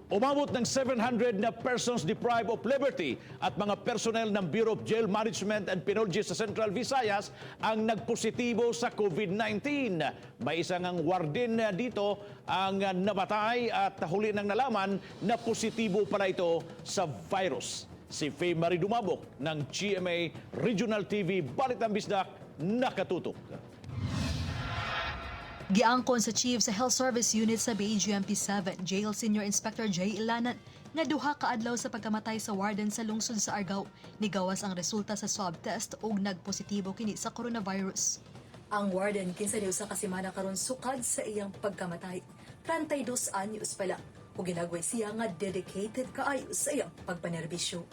Umabot ng 700 na persons deprived of liberty at mga personnel ng Bureau of Jail Management and Penology sa Central Visayas ang nagpositibo sa COVID-19. May isang ang warden dito ang namatay at huli nang nalaman na positibo pala ito sa virus. Si Faye Marie Dumabok ng GMA Regional TV Balitang Bisdak, nakatutok. Giangkon sa Chief sa Health Service Unit sa BAGMP 7, Jail Senior Inspector Jay Ilanan, nga duha ka adlaw sa pagkamatay sa warden sa lungsod sa Argao. Nigawas ang resulta sa swab test ug nagpositibo kini sa coronavirus. Ang warden kinsa ni usa ka semana karon sukad sa iyang pagkamatay. 32 anyos pa lang ug ginagway siya nga dedicated kaayo sa iyang pagpanerbisyo.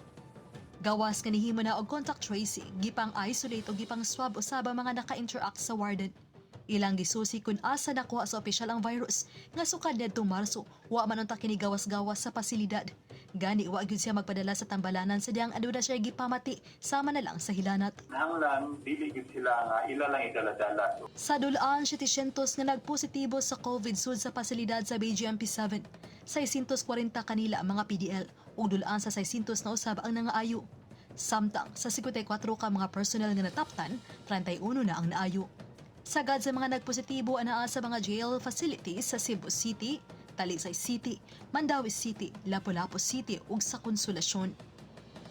Gawas nga nihimo na og contact tracing, gipang isolate o gipang swab usab ang mga naka-interact sa warden. Ilang gisusi kung asa nakuha sa opisyal ang virus nga sukad ngadtong Marso, wa man unta kini gawas-gawas sa pasilidad. Gani wa gyud siya magpadala sa tambalanan sa diyang aduna siya gipamati sama na lang sa hilanat. Nanglan, dili gyud sila nga ila lang idala-dala. So, Sa dulaan 700 nga nagpositibo sa COVID sud sa pasilidad sa BGMP 7. 640 kanila ang mga PDL ug dulaan sa 600 na usab ang nangaayo. Samtang sa 54 ka mga personnel nga nataptan, 31 na ang naayo. Sagad sa mga nagpositibo anaa sa mga jail facilities sa Cebu City, Talisay City, Mandaue City, Lapu-Lapu City ug sa Konsolasyon.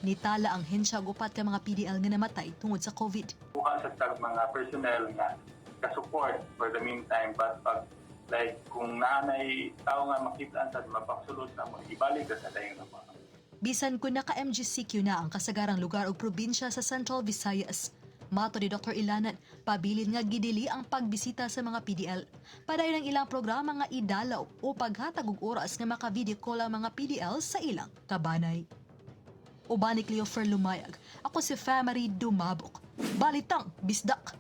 Nitala ang hensya og upat ka mga PDL nga namatay tungod sa COVID. Buka sa tag mga personnel nga ka-support for the meantime, but pag like kung naanay tao nga makita sa mapaksulot na mo, ibalik ka sa dayon na mga. Bisan kung naka-MGCQ na ang kasagarang lugar o probinsya sa Central Visayas, mato ni Dr. Ilanan, pabilin nga gidili ang pagbisita sa mga PDL. Padayon ang ilang programa nga idalaw o paghatag og oras nga maka-video call ang mga PDL sa ilang kabanay. Uban ni Cleofer Lumayag, ako si Family Dumabok. Balitang Bisdak!